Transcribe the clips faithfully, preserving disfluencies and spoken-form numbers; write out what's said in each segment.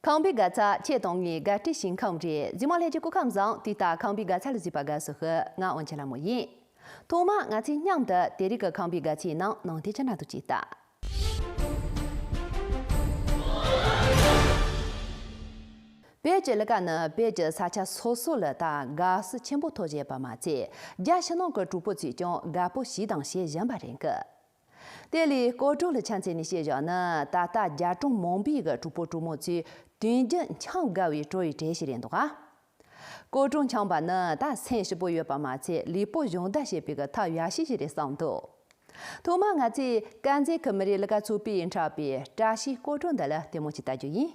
ཁམས་པའི་དགའ་ཚལ་ཁྱེད་དང་ངའི་དགའ་སྤྲོའི་ཞིང་ཁམས་རེད། གཟིགས་མོ་ལྷན་རྒྱས་སྐུ་ཁམས་བཟང་། དེ་ལྟར་ཁམས་པའི་དགའ་ཚལ་ལ་གཟིགས་པ་དགའ་བསུ་ཞུ། ང་དབང་ཆེན་ལྷ་མོ་ཡིན། ཐོག་མར་ང་ཚོས་མཉམ་དུ་དེ་རིང་གི་ཁམས་པའི་དགའ་ཚལ་ནང་ནང་དེ་ཆ་ན་ཐུག་ཅིག་ལྟ། བོད་ཀྱི་གླུ་གར་ནི་བོད་ཀྱི་ས་ཆ་སོ་སོ་ལ་ད་དགའ་བསུ་ཆེན་པོ་ཐོབ་བཞིན་པ་མ་ཚད། རྒྱ་ཕྱི་ནང་གི་གྲོགས་པོ་ཚོས་ཀྱང་དགའ་པོ་བྱས་དང་བྱེད་བཞིན་པ་རེད་གི། དེ་ལས་སྐོར་བྲོ་ལ་ཆ་མཚོན་ནས་བཤད་བཞག་ན། ད་ལྟ་རྒྱ་གྲོང་མང་པོའི་གི་གྲོགས་པོ་གྲོགས་མོ་ཚོས་དུས་རྒྱུན་འཆམ་དགའ་བའི་བྲོ་ཡི་གྲས་ཤིག་རེད་འདུག་ག། སྐོར་བྲོ་འཆམ་པ་ནི་ད་སེམས་ཞིབ་པོ་ཡོད་པ་མ་ཚད། ལུས་པོ་སྦྱོང་བརྡར་བྱེད་པའི་གི་ཐབས་ཡག་ཤོས་ཤིག་རེད་བསམ་འདུག། ཐོག་མར་ང་ཚོས་དཀར་མཛེས་ཁུལ་མི་རིགས་གླུ་གར་ཚོགས་པས་འཁྲབ་པའི་བཀྲ་ཤིས་སྐོར་བྲོ་འདི་ལ་ལྟད་མོ་ཅིག་ལྟ་རྒྱུ་ཡིན།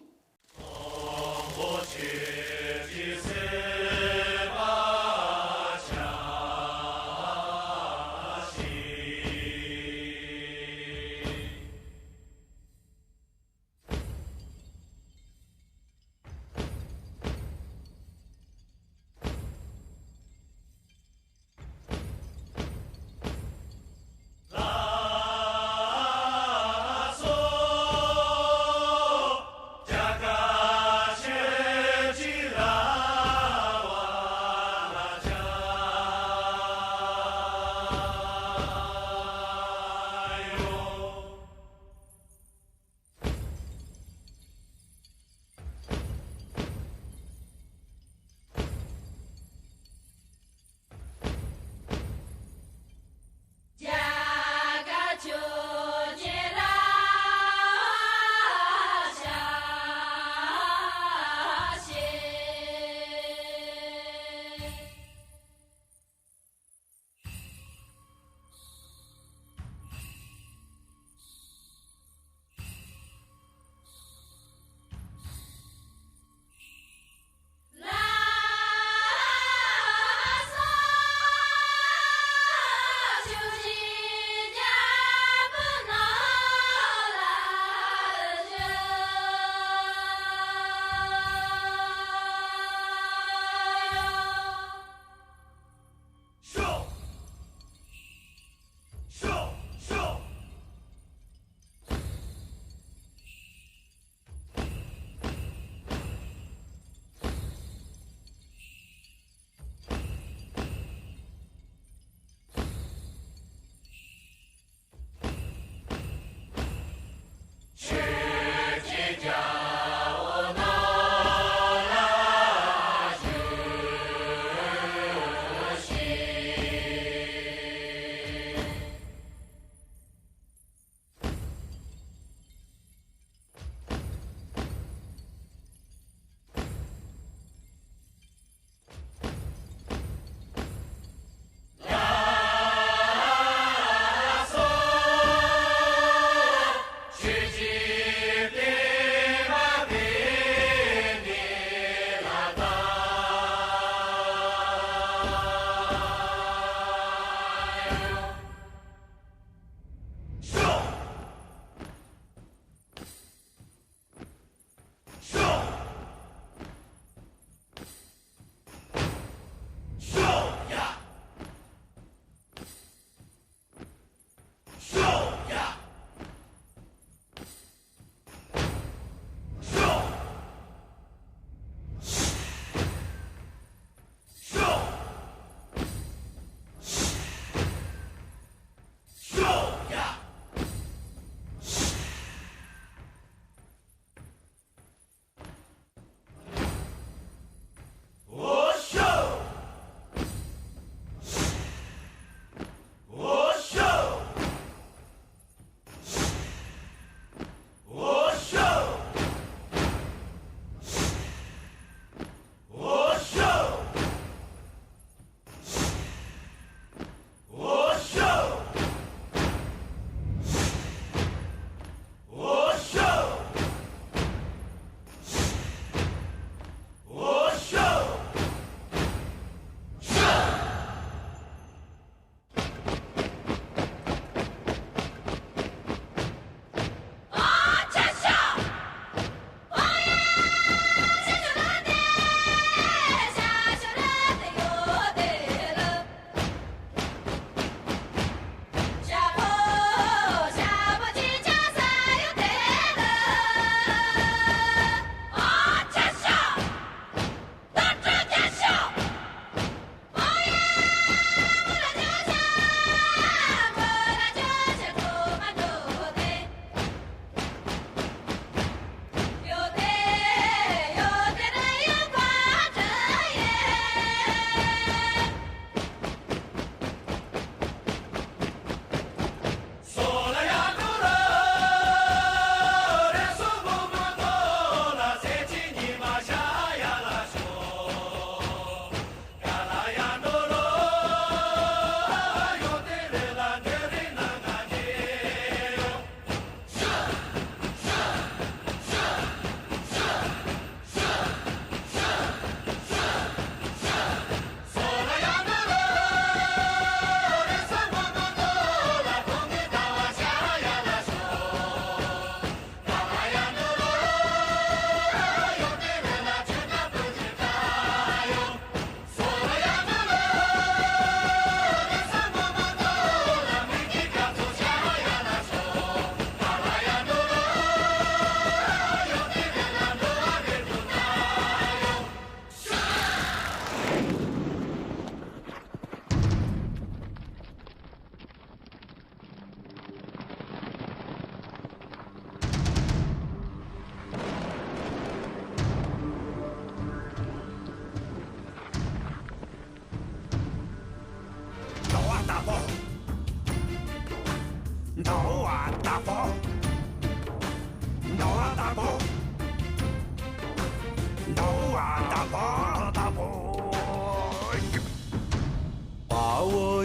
དཔའ་བོ་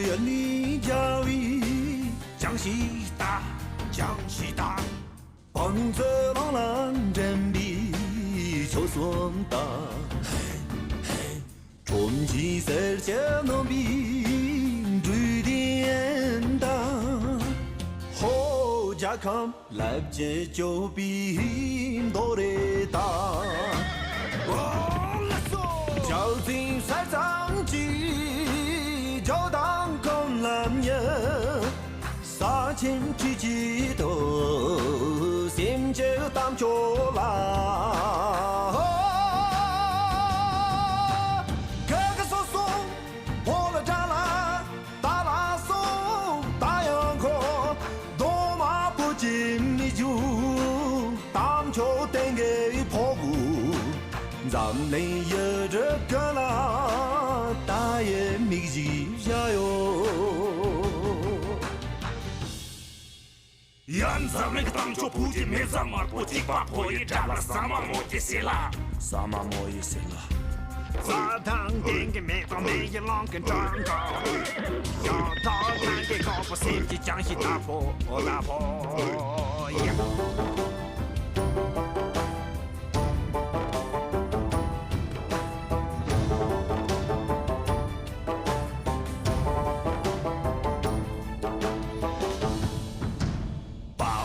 ཡུལ་ལས་རྒྱལ་བའི་ཅང་ཤེས་ལྟ། ཅང་ཤེས་ལྟ། བང་མཛོད་ལམ་ལ་འདྲེན་པའི་ཆོལ་གསུམ་ལྟ། ཁྲོམ་གྱི་གསེར་གྱི་རྣམ་པའི་འབྲུག་ལྡན་ལྟ། ཧོ། རྒྱལ་ཁམས་ལེབ་ཀྱི་སྐྱོབ་པའི་མདོ་རེད་ད། ཇའོ་ཛིང་ས་གཙང་གི་ཇའོ་དང་ཀོང་ལམ་ཉེ། ས་ཆེན་ཁྲི་ཀྱི་ཐོག་སེམས་ཀྱི་གཏམ་ཆོས་ལ། ཧོ། ག་ག་སོ་སོ་ཕོ་ལ་དགྲ་ལ། ད་ལ་སོ་ད་ཡང་ཁོ། གདོང་དམར་པོ་ཅི་མི་རྒྱུ། གཏམ་ཆོས་བསྟན་གི་ཕོ་བུ། འཛམ་གླིང་ཡུལ་གྲུ་ཀུན་ལ། ད་ཡི་མིག་གིས་བཞག་ཡོད། ཡ། འཛམ་གླིང་གི་གཏམ་ཆོས་བུ་གི་མེ་བཟའ་དམར་པོ་གཅིག་པ་ཕོ་ཡི་དགྲ་ལ་ཟ་མ་མོ་གི་ཟེར་ལ། ཟ་མ་མོ་ཡི་ཟེར་ལ། རྩྭ་ཐང་སྟེང་གི་མེ་ཏོག་མེ་ཡི་གླིང་གི་འགྲོ་འགྲོ། ཡང་ཐོག་ཐང་གི་གོག་པོ་སེམས་ཀྱི་ཅང་ཤེས་ལྟ་བུ་ལྟ་བུ་ཡ། དཔའ་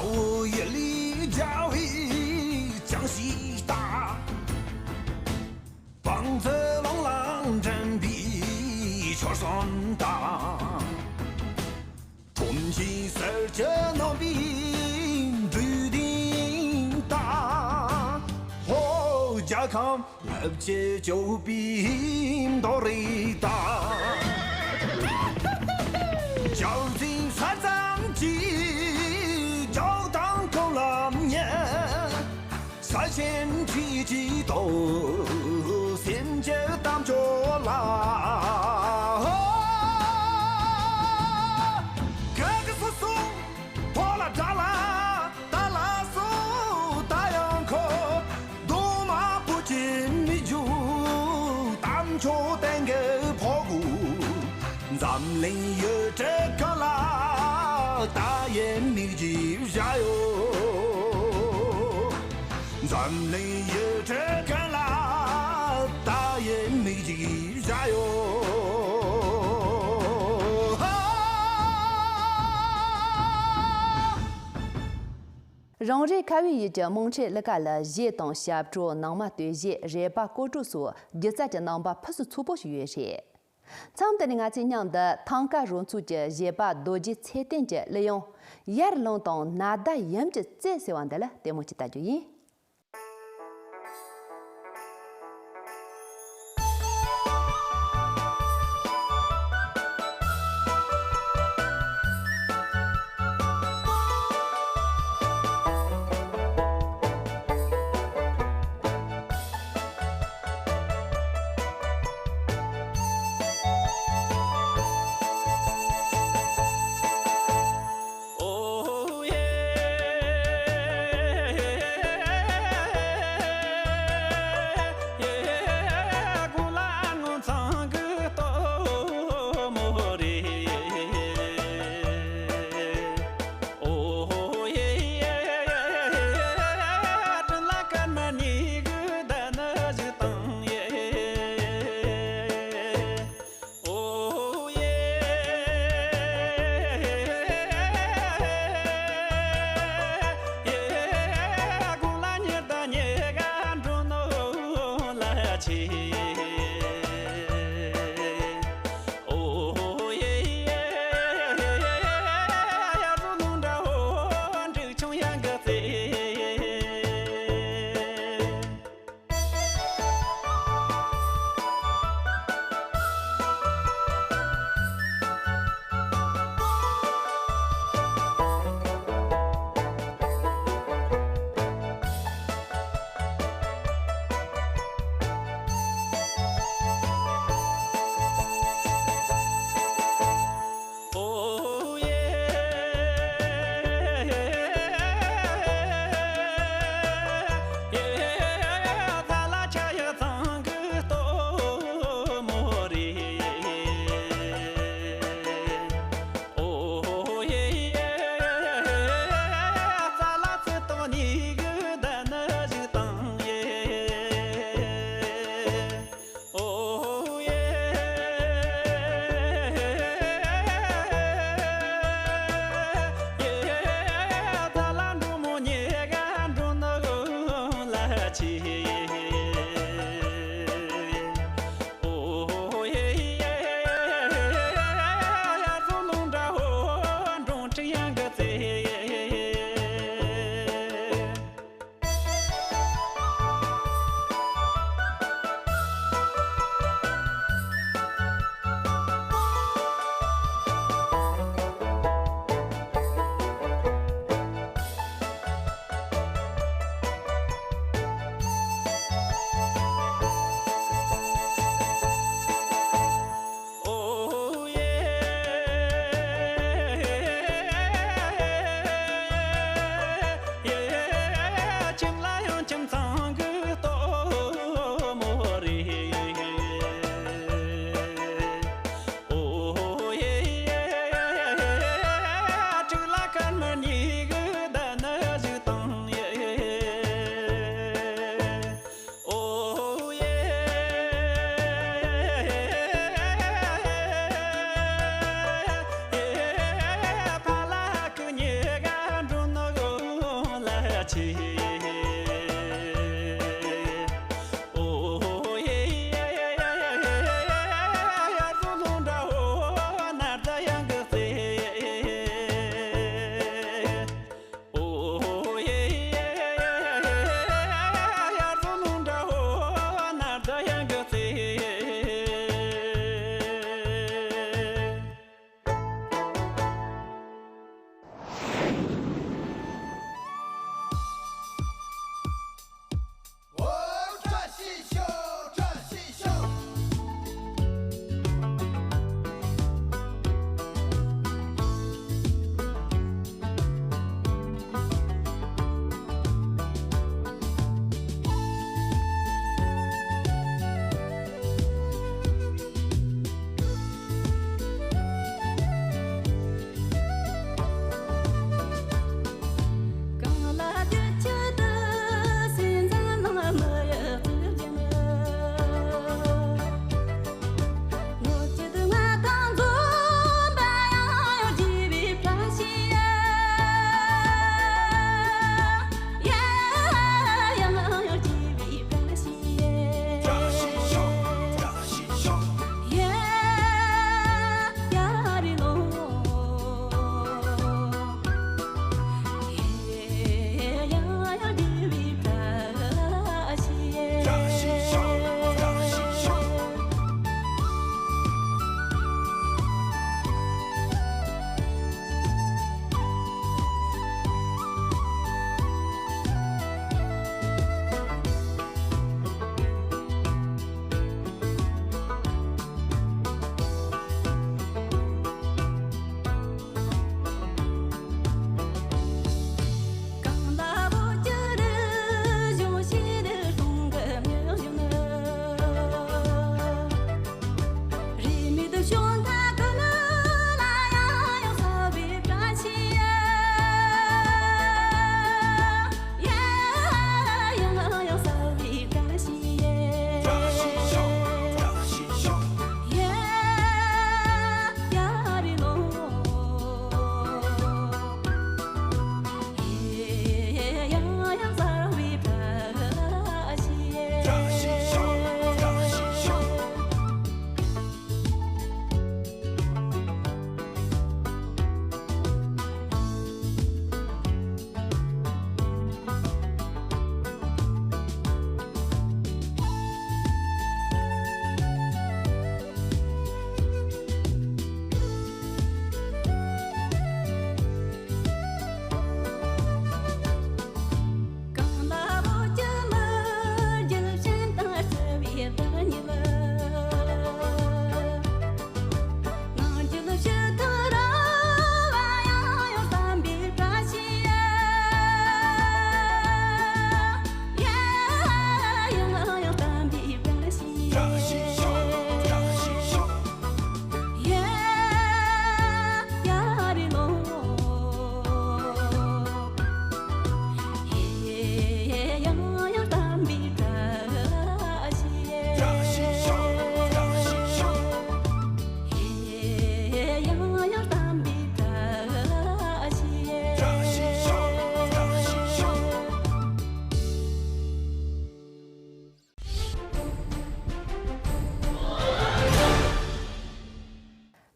བོ་ཡུལ་ལས་རྒྱལ་བའི་ཅང་ཤེས་ལྟ། བང་མཛོད་ལམ་ལ་འདྲེན་པའི་ཆོལ་གསུམ་ལྟ། ཁྲོམ་གྱི་གསེར་གྱི་རྣམ་པའི་འབྲུག་ལྡན་ལྟ། ཧོ། རྒྱལ་ཁམས་ལེབ་ཀྱི་སྐྱོབ་པའི་མདོ་རེད་ད། ཇའོ་ཛིང་ས་གཙང་གི་ཇའོ་དང་ཀོང་ལམ་ཉེ། ས་ཆེན་ཁྲི་ཀྱི་ཐོག་སེམས་ཀྱི་གཏམ་ཆོས་ལ། ག་ག་སོ་སོ་ཕོ་ལ་དགྲ་ལ། ད་ལ་སོ་ད་ཡང་ཁོ། གདོང་དམར་པོ་ཅི་མི་རྒྱུ། གཏམ་ཆོས་བསྟན་གི་ཕོ་བུ། འཛམ་གླིང་ཡུལ་གྲུ་ཀུན་ལ། ད་ཡི་མིག་གིས་བཞག་ཡོད། འཛམ་གླིང་ཡུལ་གྲུ་ཀུན་ལ། ད་ཡི་མིག་གིས་བཞག་ཡོད། རང་རེའི་ཁ་བའི་ཡུལ་གྱི་དམངས་ཁྲོད་གླུ་གར་ལ་གཞས་དང་ཞབས་བྲོ། ནང་མ་སྟོད་གཞས། རེད་པ་སྐོར་བྲོ་སོགས་སྒྱུ་རྩལ་གྱི་རྣམ་པ་ཕུན་སུམ་ཚོགས་པོ་ཞིག་ཡོད་རེད། མཚམས་འདི་ནས་ང་ཚོས་མཉམ་དུ་ཐང་ཀ་རོལ་མཚོ་གི་གཞས་པ་རྡོ་རྗེ་ཚེ་བརྟན་གྱི་གླུ་དབྱངས། ཡར་ལངས་དང་ནཱ་ད་ཡུམ་གྱི་རྩེ་ཟེར་བ་འདི་ལ་ལྟད་མོ་ཅིག་ལྟ་རྒྱུ་ཡིན།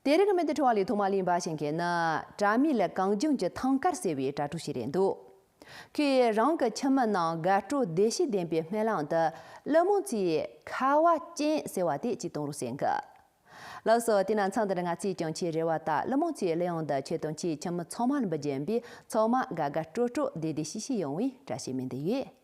དེ་རིང་གི་སྨན་དུ་འཕྲོ་བ་ལས་ཐོག་མ་ལེན་པ་ཞིག་གི་ནི། དྲ་མིག་ལ་གངས་ལྗོངས་ཀྱི་ཐང་དཀར་ཟེར་བའི་དྲ་གྲོགས་ཤིག་རེད་འདུག་ཁོས་རང་གི་ཁྱིམ་མི་ནང་དགའ་སྤྲོ་བདེ་སྐྱིད་ལྡན་པའི་སྨོན་ལམ་དུ་ཀླུ་མོ་མཚོའི་ཁ་བ་ཅན་ཟེར་བ་དེ་ཅིག་གཏོང་རོགས་ཟེར་གི། ལགས་སོ། དེ་ན་མཚམས་འདིར་ང་ཚོས་ཀྱང་ཁྱེད་རེ་བ་ལྟར་ཀླུ་མོ་མཚོའི་གླུ་དབྱངས་འདི་ཁྱེད་དང་ཁྱེད་ཁྱིམ་མི་ཚང་མ་ལ་འབུལ་རྒྱུ་ཡིན་པས། ཚང་མ་དགའ་དགའ་སྤྲོ་སྤྲོ་བདེ་བདེ་སྐྱིད་སྐྱིད་ཡོང་བའི་བཀྲ་ཤིས་སྨོན་འདུན་ཡོད།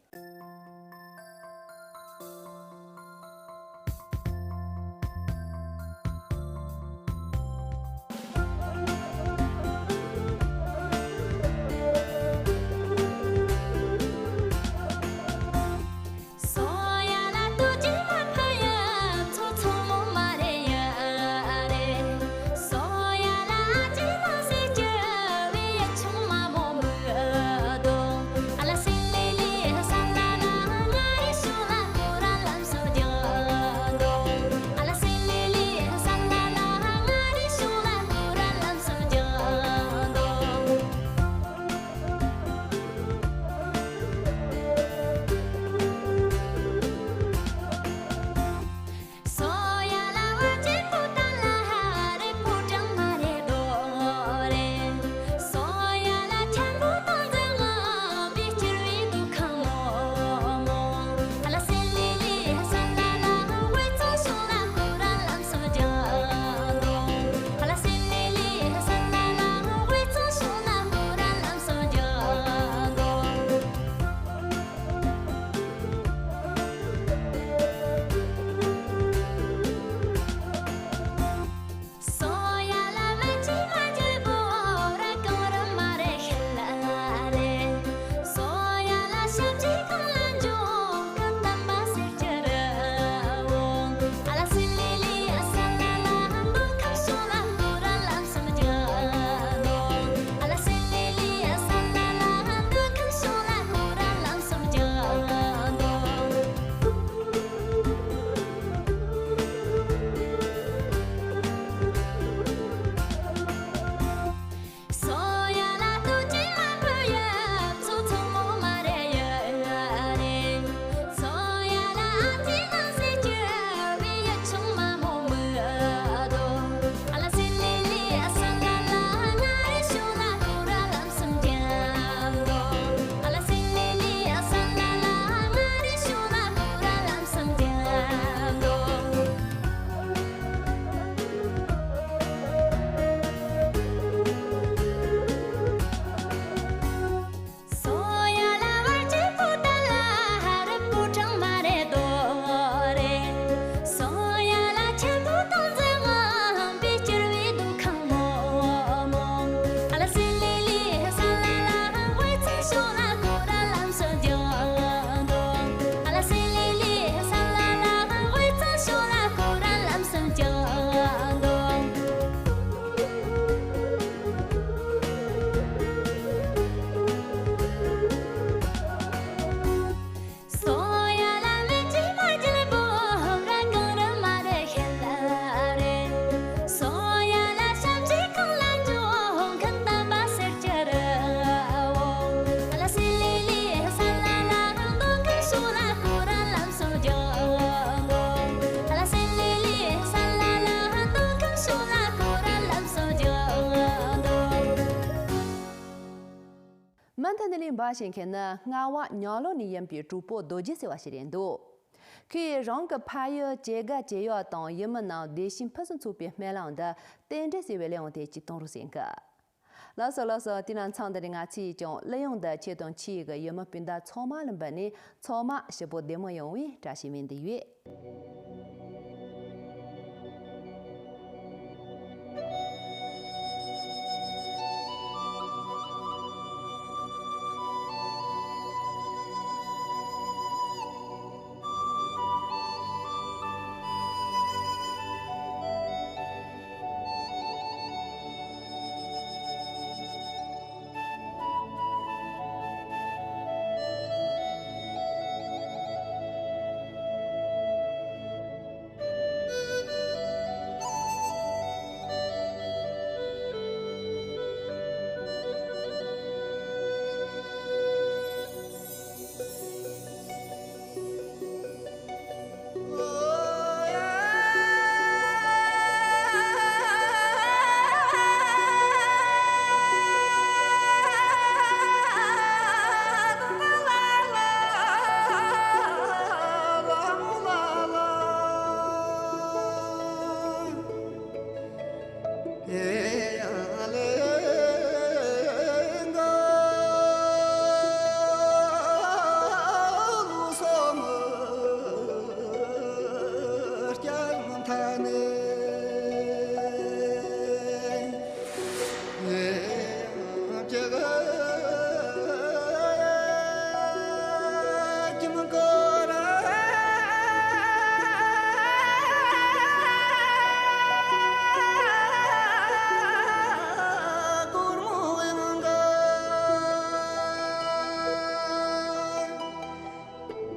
མུ་མཐུད་ནས་ལེན་པ་ཞིག་མཁན་ནི་རྔ་བ་ཉང་ལོག་ནས་ཡིན་པའི་གྲོགས་པོ་རྡོ་རྗེ་ཟེར་བ་ཞིག་རེད་འདུག་ཁོས་རང་གི་ཕ་ཡུལ་སྐྱེ་རྒ་སྐྱེ་གཡོག་དང་ཡུལ་མི་ནང་བདེ་སྐྱིད་ཕུན་སུམ་ཚོགས་པའི་སྨོན་ལམ་འདི་རྟེན་འབྲེལ་ཟེར་བའི་གླུ་དབྱངས་དེ་ཅིག་གཏོང་རོགས་ཟེར་གི། ལགས་སོ་ལགས་སོ། དེ་ན་མཚམས་འདི་ནས་ང་ཚོས་ཀྱང་གླུ་དབྱངས་འདི་ཁྱེད་དང་ཁྱེད་ཀྱི་ཡུལ་མི་སྤུན་ཟླ་ཚང་མ་ལ་འབུལ་ནས། ཚང་མ་སྐྱིད་པོ་བདེ་མོ་ཡོང་བའི་བཀྲ་ཤིས་སྨོན་འདུན་ཡོད།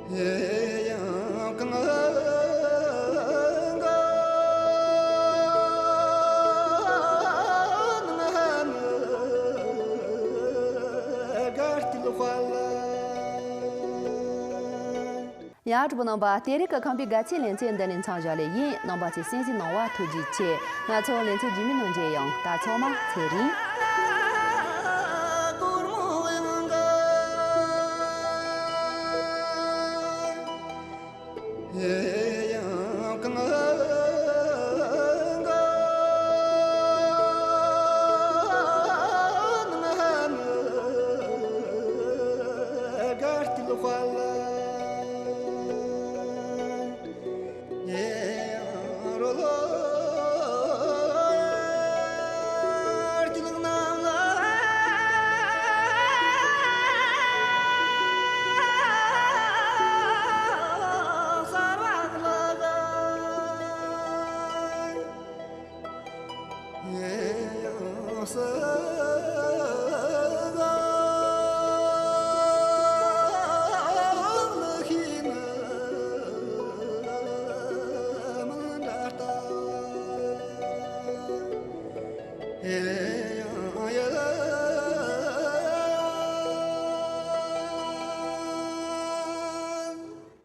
ཡ། གྲོགས་པོ་རྣམ་པ། དེ་རིང་གི་ཁམས་པའི་དགའ་ཆས་ལེ་ཚན་འདི་ནས་མཚམས་བཞག་ལེ་ཡིན། རྣམ་པ་ཚོས་གསན་གཟིགས་གནང་བར་ཐུགས་རྗེ་ཆེ། ང་ཚོ་ལེ་ཚན་རྗེས་མའི་ནང་མཇལ་ཡོང་། ད་ཚང་མ་ཚེ་རིང་།